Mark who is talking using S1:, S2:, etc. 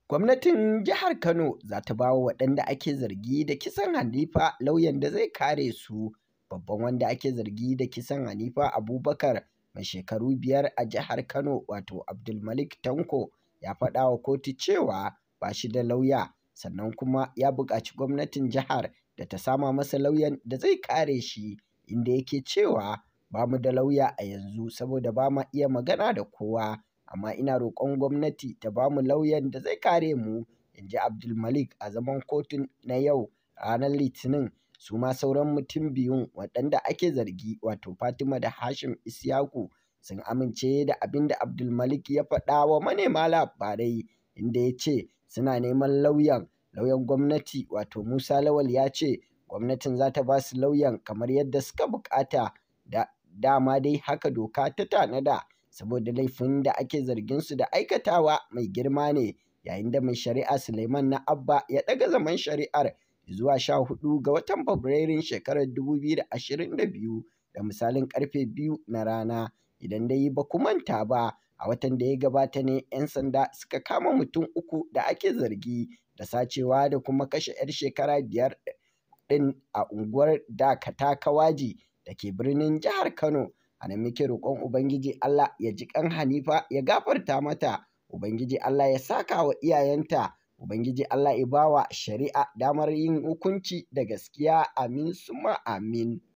S1: Gwamnatin jihar Kano za ta ba wa waɗanda ake zargi da kisan Hanifa lauyan da zai kare su. Babban wanda ake zargi da kisan Hanifa Abubakar mai shekaru 5 a jihar Kano, wato Abdulmalik Tanko, ya faɗa wa kotu cewa ba shi da lauya, sannan kuma ya buƙaci gwamnatin jihar da ta sama masa lauyan da zai kare shi, inda yake cewa, "Ba mu da lauya a yanzu saboda ba ma iya magana da kowa, amma ina roƙon gwamnati ta ba mu lauyan da zai kare mu," in ji Abdulmalik a zaman kotun na yau ranar Litinin. Su ma sauran mutum biyun waɗanda ake zargi, wato Fatima da Hashim Isyaku, sun amince da abin da Abdulmalik ya faɗa wa manema labarai, inda ya ce suna neman lauyan. Lauyan gwamnati, wato Musa Lawal, ya ce gwamnatin za ta ba su lauyan kamar yadda suka buƙata. Da dama dai haka doka ta tanada, saboda laifin da ake zargin su da aikatawa mai girma ne, yayin da mai shari'a Suleiman na Abba ya ɗaga zaman shari'ar zuwa 14 ga watan Fabrairun shekarar 2022 da misalin karfe 2 na rana. Idan dai ba ku manta ba, a watan da ya gabata ne 'yan sanda suka kama mutum 3 da ake zargi da sacewa da kuma kashe 'yar shekara 5 ɗin a unguwar Dakata Kawaji da ke birnin jihar Kano. A nan muke roƙon Ubangiji Allah ya ji ƙan Hanifa ya gafarta mata, Ubangiji Allah ya saka wa iyayenta, Ubangiji Allah ya ba wa shari'a damar yin hukunci da gaskiya. Amin summa amin.